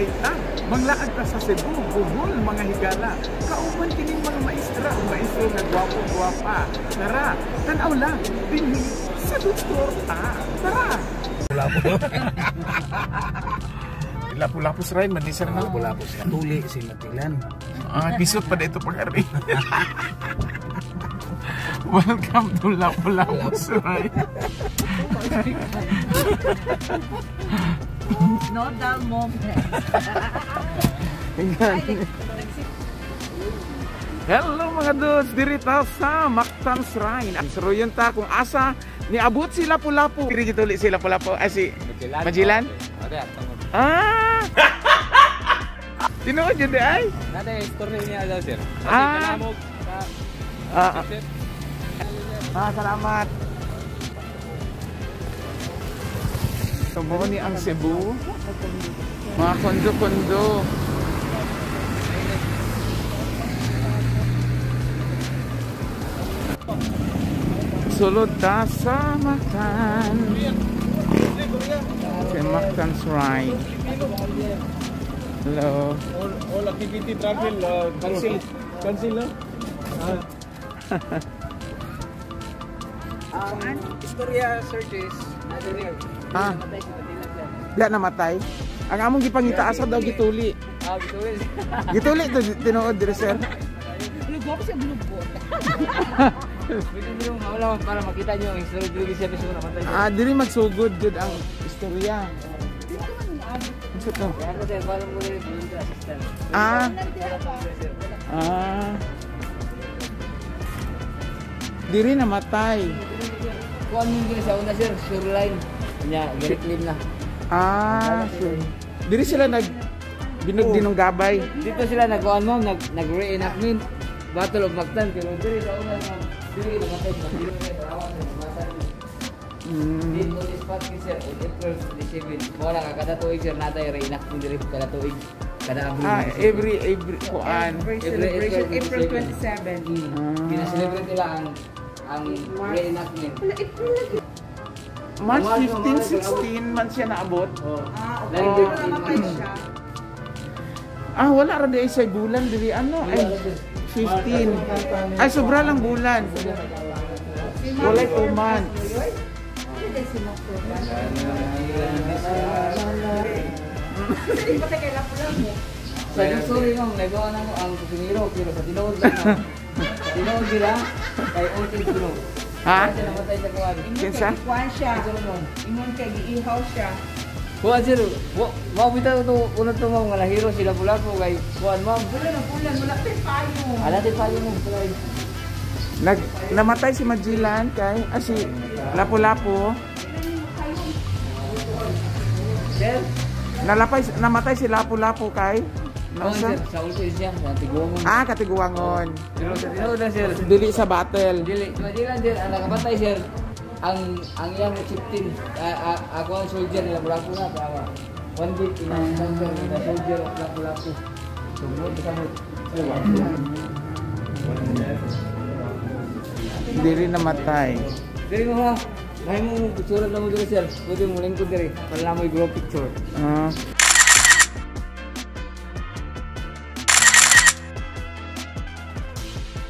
Maglakay ta, manglaag ta sa Cebu, Bohol, mga higala. Kauban kining mga maestra o maestro nga gwapo-gwapa. Tara, tanaw lang dinhi sa Doktor Ta. Tara. Lapu-lapu Shrine man ni sir, no? Lapu-lapu sila. Tuli sila tilan. Ah, pisot pa dito pag-ari. Welcome to Lapu-Lapu Shrine. No dull moment. Hello mga dudes, diri ta sa Mactan Shrine. Ang suruyon ta kung asa niabot si Lapu-Lapu. Diri gituli si Lapu-Lapu, ay si Magellan. Ah! Tinuod yun di ay? Nada story niya daw, sir. Kasi kalamog sa Ah, sir. Ah, salamat. So, mo ni ang Cebu. Mga kondo-kondo. Sulod ta sa Mactan. Sa Mactan Shrine. Hello. All activity travel cancel. Cancel no? Istorya, Sir Jess. Ah. Diya namatay. Ang among gipangita asa daw gituli. Ah, gituli. Gituli to tinuod dire, sir. Lugo siya bulubo. Pwede niyo maulaw para makita niyo ang story diri siya mismo namatay. Ah, diri magsugod jud ang istorya. Unsa to? Kaya ko sir, follow mo diri volunteer assistant. Ah. Ah. Diri namatay. Kuan mo diri sa una, sir, shoreline. Nya, reclaim na. Ah, sure. Diri sila nag binog dinong gabay. Dito sila nagkuan ma'am, nag nag reenactment Battle of Mactan, pero diri sa una ma'am, diri namatay sila. Diri sa Dito on the spot kay sir, on April 27. Mo na kada tuig sir natay reenactment diri kada tuig. Kada Abril. Ah, every kuan. Every celebration, April 27. Gina-celebrate nila ang reenactment. Wala, April lagi. March 15, 16 man siya naabot. Oh. Ah, okay. Oh. Namatay siya. Ah, wala ra di say bulan diri ano ay 15. Ay sobra lang bulan. Walay 2 months. Hindi si Mactan. Hindi pa tayo Lapu-Lapu. Sa sorry ma'am, nagawa na mo ang kusinero pero sa tinuod lang ma'am. Sa tinuod nila kay ultimate kuno. Ha? Siya namatay sa kuan. Ingon Kinsa? kay gikuan siya. Ingon kay giihaw siya. Kuan sir, wa bitaw to una to ma'am nga nahiro sila Lapu-Lapu kay kuan ma'am. Wala na bulan, wala pa payo. Ala di payo mo pala. Nag namatay si Magellan kay si Lapu-Lapu. Sir, Namatay si Lapu-Lapu kay kuan Nasa? sir, sa ultimate siya, sa tiguangon. Ah, katiguangon. Pero sa tinuod lang sir. Dili sa battle. Dili, Magellan sir, ang nakapatay sir, ang iyang chieftain, ako ang soldier nila Lapu-Lapu na, tama. One week in a soldier, in a soldier of Lapu-Lapu. Sumod, samod. Dili namatay. Dili mo ha, dahil mo picture lang mo dili sir, pwede mo lingkod dili, para lang mo i-group picture. Ah.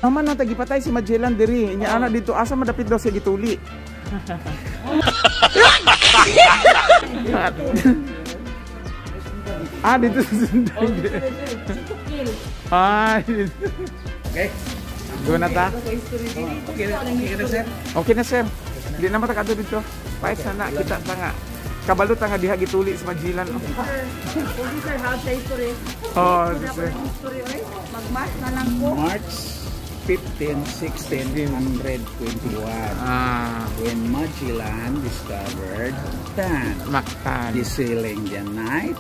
Naman na tagipatay si Magellan diri. Inya ana dito asa madapit daw siya gituli. Ah, dito sa Sunday. Ah, Okay. Go na ta. Okay na, sir. Okay na sir. Hindi na matakado dito. Pahit sana kita ta nga. Kabalo ta nga diha gituli si Magellan. Officer, how sa history? Oh, sir. History, oy. Mag-match na lang ko. March 15, 1621. Ah, When Magellan discovered Mactan, Mactan. the sailing the night,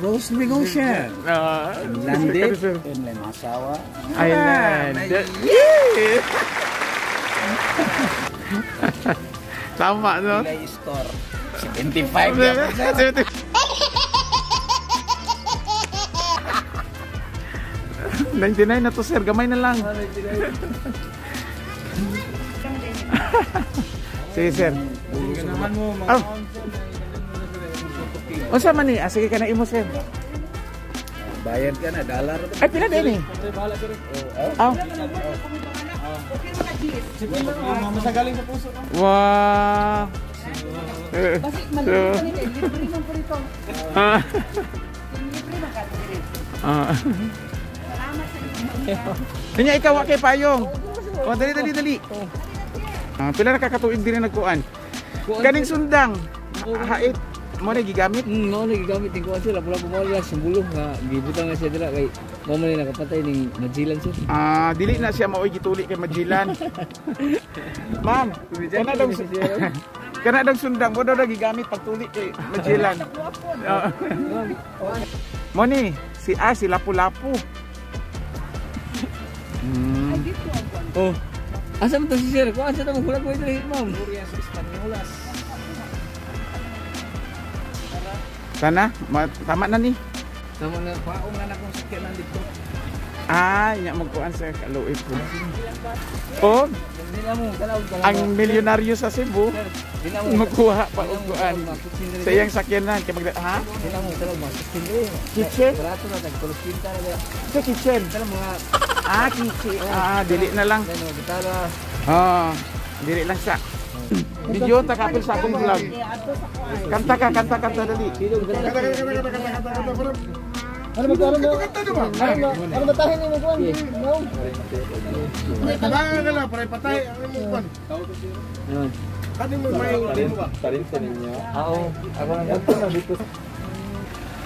rose the ocean, Ah, and landed in Limasawa Island. Yeah! Tama, no? Ilay score 75. Yan, sir. 99 na to sir, gamay na lang. Sige sir. Oh. Unsa man ni? Ah, sige ka na imo sir. Bayad ka na, dollar. Ay, pila din eh. Ah. Masagaling sa puso. Wow. Basi man libre man po rito. Ah. Libre man ka diri. Ah. Salamat sa inyo. Kanya ikaw wa kay payong. Oh, dali dali dali. Ah, pila na kakatuig din na nagkuan. Kaning sundang. Hait mo na gigamit. Mao na gigamit ning kuan sir, lapu-lapu mo lang sumbulo nga gibutang na siya dira kay mao man ni nakapatay ning Magellan sir. Ah, dili na siya maoy gituli kay Magellan. Ma'am, kana daw kana daw sundang mo daw na gigamit pagtuli kay Magellan. Mo ni si si Lapu-Lapu. Ay dito ang kuan. Oh. Asa man to si sir? Kuan sa ta maghulag ko diri ma'am. Sana, tama na ni. Tama na. Paong na akong sakyanan dito. Ah, nya magkuan sa kaluib ko. Oh, Dili mo tanaw ang milyonaryo sa Cebu Dili mo magkuha pa og kuan sa iyang sakyanan kay mag ha? Dili mo tanaw mga 16 diri. Kitchen? Barato na tag tulos kinta na diri. Sa kitchen. Tanaw mga Ah, kitchen. Ah, dili na lang. ano gitara. Ah, dili lang sa. Video ta kapil sa akong vlog. Kanta ka, kanta, kanta dali. Dito ganda. Kanta, kanta, kanta, kanta, kanta. Ano ba ano ba tahin mo kuan? No. Tabangan ka lang, pare patay ang imong kuan. Ano? Kani mo may ba? Oo, ako lang.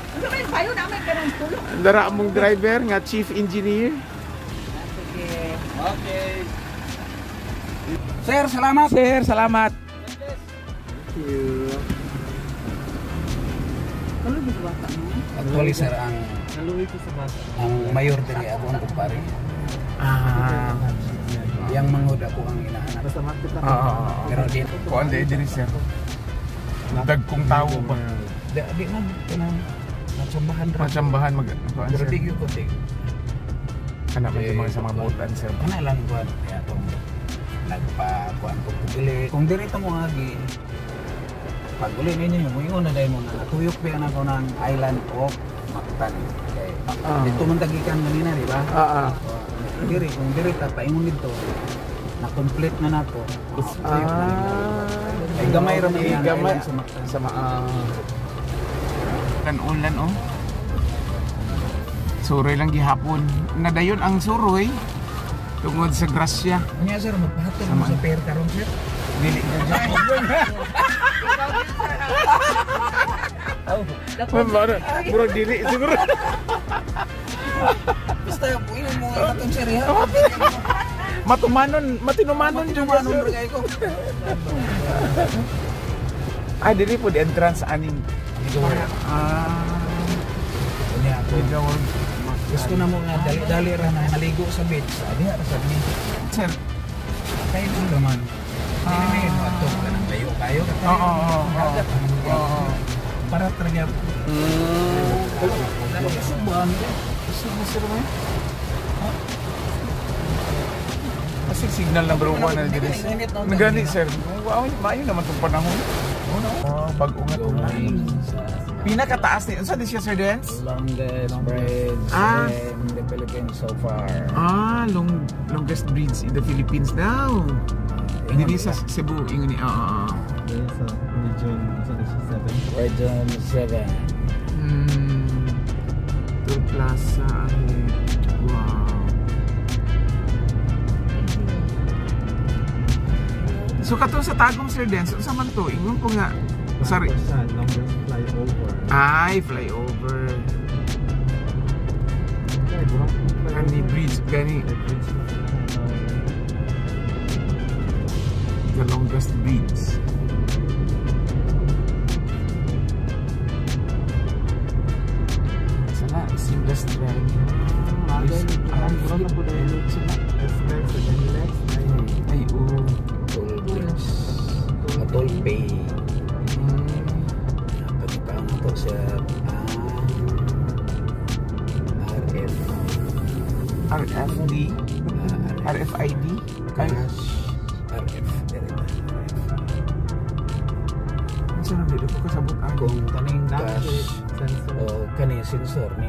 Ano kay payo na may kanang tulog. Dara among driver nga chief engineer. Sige. Okay. Sir, salamat. Sir, salamat. Actually sir, ang mayor diri ako ang kumpare. Ah, Yang mangod ako ang inaanak. oo. Pero di Kuan di diri sir. Dagkong tao ba? di man kanang natsambahan ra. Matsambahan mag kuan Pero sir. di gyud ko di. Kana ba yung mga sa mga butan sir? Kana lang kuan kaya tong nagpa kuan ko pili. Kung diri ta mo agi pag uli ninyo mo na dahil mo na natuyok pa na ko ng island of Mactan. Kay dito man tagikan kanina, di ba? Ah, ah. Diri kung diri ta paingon dito na complete na nato. Ah. Ay gamay ra man Ay, ang gamay. island sa Mactan. Sa mga ulan oh. Suroy lang gihapon. Nadayon ang suroy tungod sa grasya. Unya sir, magpahatod mo sa pair karon sir. Dili Murag dili siguro. Basta puin mo nga katong sir ha. Matumanon, matinumanon jud Matumanon sir. ra kay ko. Ah, dili po di entrance aning. Ah, Unya ako. Gusto na mo nga dali-dali ra na naligo sa beach. Sabi ra sa ni. Sir. Kay ko man. Dili mo ato ka nang layo kayo. Oo, oo, oo. Oo. Para talaga. Suban. Gusto mo sir mo? Kasi signal number 1 na diri. Nagani sir. Wow, maayo naman tong panahon. Oh, bag-o nga to. Pinakataas ni unsa di siya Sir Dance? Longest bridge in the Philippines so far. Ah, longest bridge in the Philippines daw. Dinhi sa Cebu ingon ni. Oo. Sa region, sa 7. Region 7. Tour Plaza. Wow. So katong sa Tagum Sir Dance, unsa man to? Ingon ko nga sorry. Longest flyover. Ay, flyover. Kani bridge gani. The longest bridge. Sana seamless drive. Ay, oo. Toll bridge. Toll pay. Pagkita na to sa RF. RFD? RFID? Cash. RF. Saan ang dito ko kasabot ang Kung kaning cash o kaning sensor ni.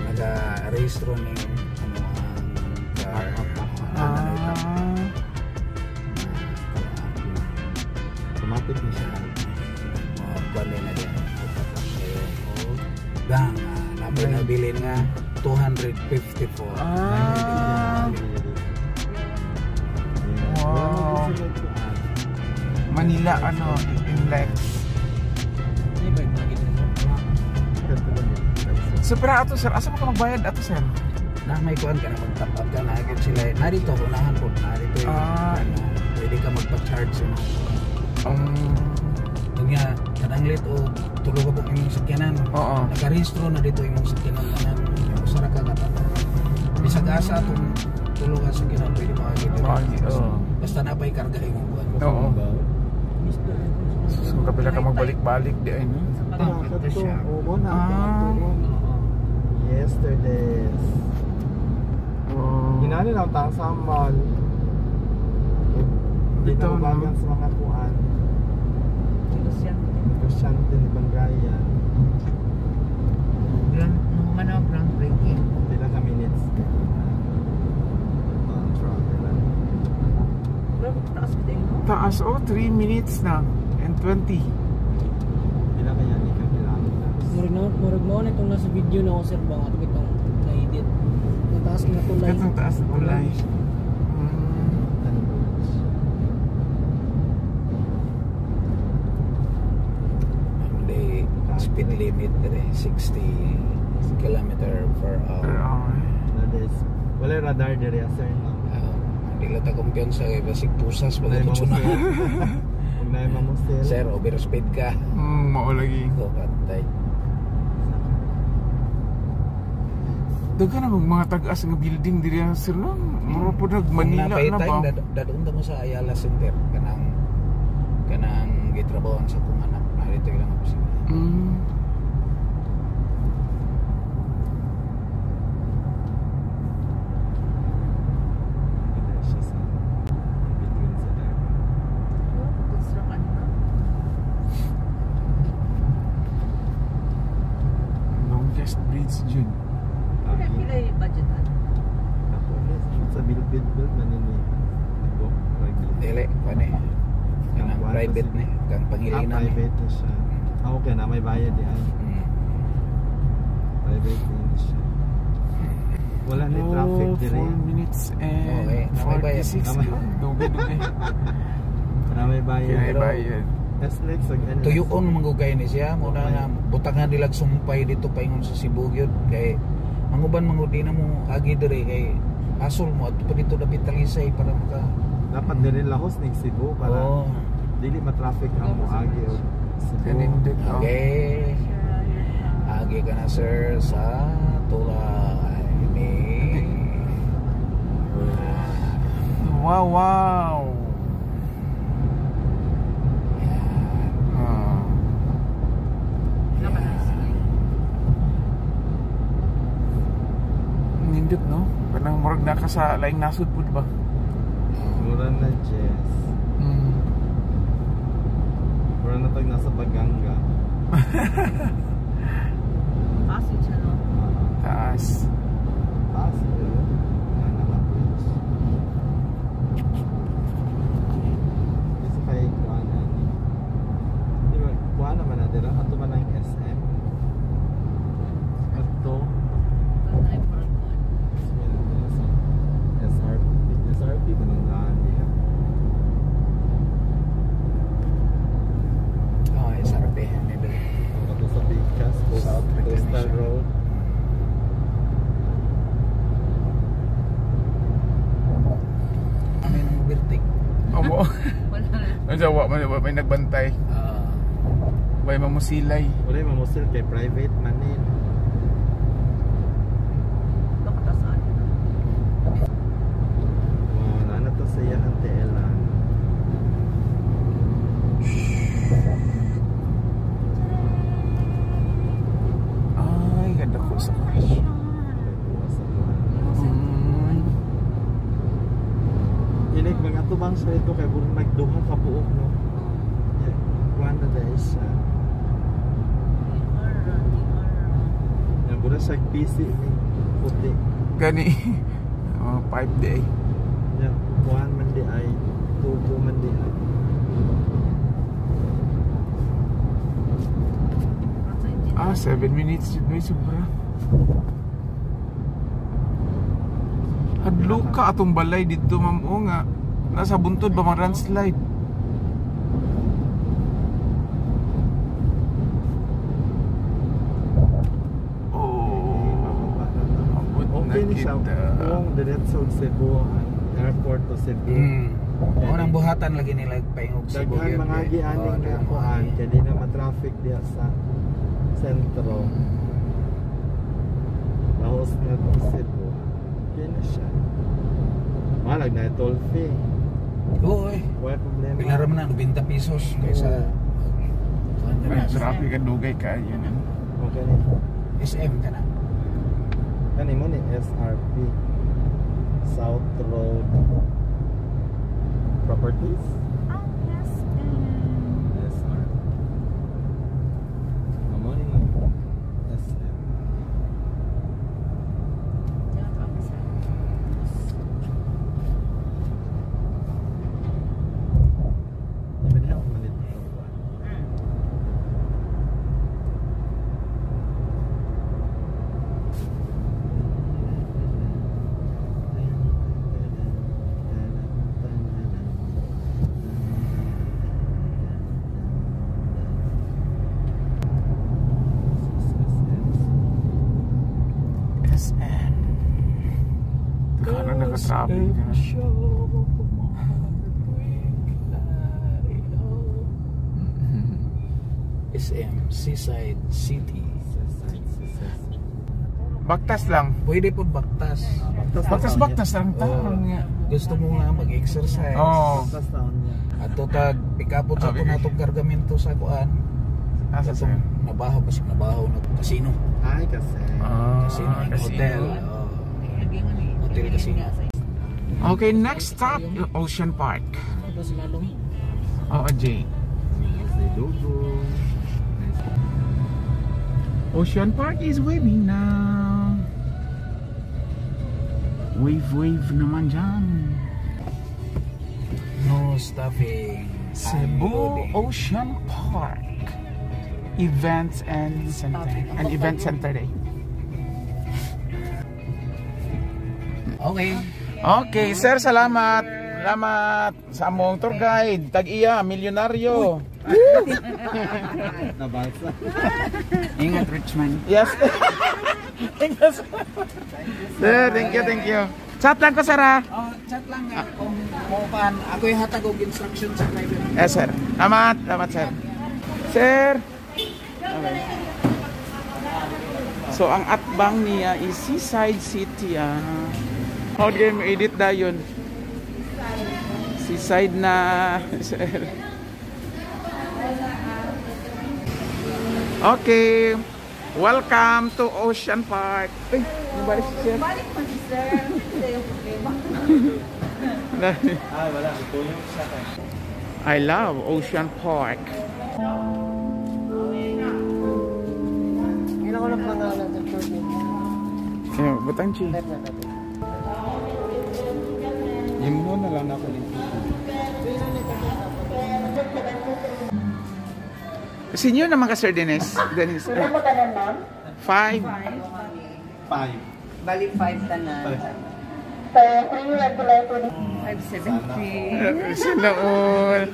Naga-rehistro ning ano ang car. Ah. Automatic na siya. Kuan na din. Dang, napay nabilin nga 254. Ah. Wow. Manila ano, Inlex. So pero ato sir, asa mo ka magbayad ato sir? Na may kuan ka na mag-top up ka na agad sila. Narito unahan po, narito yung Ah. ano, pwede ka magpa-charge na. Nga, kanang lit o tulo ka pong imong sakyanan. Oo. Nakarehistro na dito imong sakyanan tanan. Usa ra ka katapon. Bisag asa atong tulo ka sakyanan pwede mo agi dito. Maagi, oo. Basta napay karga imong kuan. Oo. So kapila ka magbalik-balik di ay no. Ito siya. Oo, na. Ah. Yesterdays. Oh. Ginani lang tang sa mall. Hindi Ito, na no? ubagan sa mga kuan. Negosyante ni Bangayan. Grand, nung ano, groundbreaking. Pila ka minutes. Ito ang travel. Grabe, taas kita yun, no? Taas oh, 3 minutes na and 20. Pila kaya ni ka kilometers. Murag mo na itong nasa video na ako sir ba nga itong na-edit. Nataas na tulay. Katong taas na tulay. Ano bridge? Hindi speed limit dire 60 kilometer per Per hour. hour. That is, wala radar diri sir no. Hindi lang ta kumpiyansa kay basig pusas Huwag pag na ito na. Huwag na mamusil. Sir, overspeed ka. Mao lagi. Ko patay. Daghan na mag mga tag-as nga building diri ah, sir no. Mura po nag Manila Kung napay na time, ba? dadun ta mo sa Ayala Center kanang kanang gitrabahoan sa kong anak. Narito ilang opisina. Hindi siya sa in between sa dagat. Construct ano na? Longest bridge jud. Pila pila yung budget ano? Ako, yes. Sa build build build man ni Ibo. Dili, kuan eh. Kanang Kang private ni, kang Ah, pangilinan ni. private na siya. Ah, okay na may bayad di ay. Private din siya. Wala ni traffic Oh, diri. 4 minutes and Okay, namay bayad. 46. Namay. Dugay dugay. Wala may bayad. Kinay bayad. SLEX ug NLEX. Tuyuon manggugay ni siya mo na nga butangan nilag sumpay dito paingon sa Cebu gyud kay ang uban manggod di na mo agi diri kay asol mo adto pa dito dapit Talisay para maka Dapat diri lahos ning Cebu para Oh. dili ma-traffic ang moagi og Cebu. Kanindot oh. Okay. Agi ka na sir sa tulay ni Wow, wow. Ah. Nindot no? Kanang murag na ka sa laing nasud pud ba? Mura na Jess. Mura na tag nasa Baganga. Taas yun siya, no? Taas. Taas eh. Nga naka-bridge. Kasi kay kuan ani. Di ba kuan naman na dira ato man ang SM. Ato Wala na yung parang kuwan. sa SRP. SRP ba nang daan diha? Oh, SRP ni diri. Ato sa Bigkas, South Coastal Reclamation. Road. Amin ang overtake. Opo. Wala na. Ano wa man wa may nagbantay. Ah, Way mamusilay. Wala yung mamusil kay private man eh. Baka taas ano na. Wow, na to sa iya ang TL. Ay, ganda ko sa Inig mga tubang siya ito kay burong nagduha ka buok no. Yeah, kuan na dahil siya. We are running around. Nga Mura siya PC ni puti. Gani. Oh, 5 day. Ya, kuan man di ay tubo man di ay. Ah, 7 minutes jud may sobra. Hadlo ka atong balay didto, ma'am, o nga. Nasa buntod ba mga landslide? Oh. Abot na Okay ni siya. kita. Kung diretso og Cebu, ang airport to Cebu. Mao nang buhatan lagi nila paingog Cebu. Daghan mga gianing nga kuan kay di na ma-traffic diha sa sentro. Laos na to Cebu. Okay na siya. Malag na toll fee. Oo eh. Wala problema. Pila ra man na 90 pesos kaysa Ay, traffic ang dugay kaayo nan. Okay ni. SM ka na. Kani mo ni SRP. South Road Properties. Ah, yes. SR. Amo ni SM. Di ba diha ako malit ito? SN. Kana naka-traffic na. SM Seaside City. Baktas lang. Pwede po baktas. Baktas baktas lang Oo. taon nga. Gusto mo nga mag-exercise. Oo. Baktas taon niya. Ato tag pikapot sa Ah, ato natong kargamento sa kuan. Asa sir? Katong nabaho kasi nabaho na casino. Ay, kasi. Ah, Casino and casino. hotel. Oo. Hotel casino. Okay, next stop, Ocean Park. Ito sila lalong. Oo, Jay. Si Dugo. Ocean Park is waving now. Wave, wave naman dyan. No stopping. Cebu Unloading. Ocean Park. Events and Center. And Event Center Day. Okay. Okay, sir, salamat. Salamat sa among tour guide. Tag-iya, milyonaryo. Nabasa. Ingat, Richman. Yes. Thank you, sir. Sir, thank you, thank you. Chat lang ko, sir, ah. Oh, chat lang nga kung paan. Ako yung hatag og instruction sa driver. Yes, sir. Salamat, salamat, sir. Sir. Okay. So, ang atbang niya is Seaside City, ah. How do you edit dayon? Seaside na, sir. Okay. Welcome to Ocean Park. Uy, nabalik si sir. Balik man si sir. Hindi yung problema. Ah, wala. Tulong siya kay. I love Ocean Park. Kailan ko lang pangalan sa short name. Yeah, butang chi. Type na natin. Imo na lang ako ni. Senior naman ka, Sir Dennis. Dennis. Wala mo tanan, ma'am? 5. 5. Bali 5 tanan. 570. Sila all.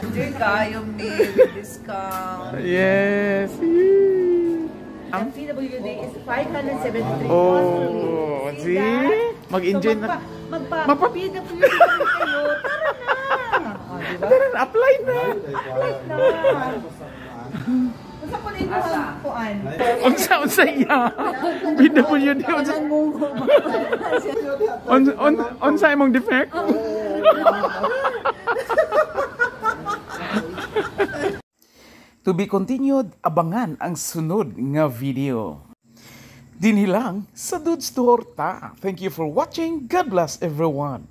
Enjoy kayo, me, with discount. Yes. Ang PWD is 573 Oh, only. see? Mag-enjoy so, na. Magpa, PWD rin kayo. Tara na. Oh, di ba? Tara na, apply na. Na. Unsa po na imong kuan? Unsa unsa iya? PWD unsa? Unsa imong defect? To be continued, abangan ang sunod nga video. Dinhi lang sa Dudes Torta. Thank you for watching. God bless everyone.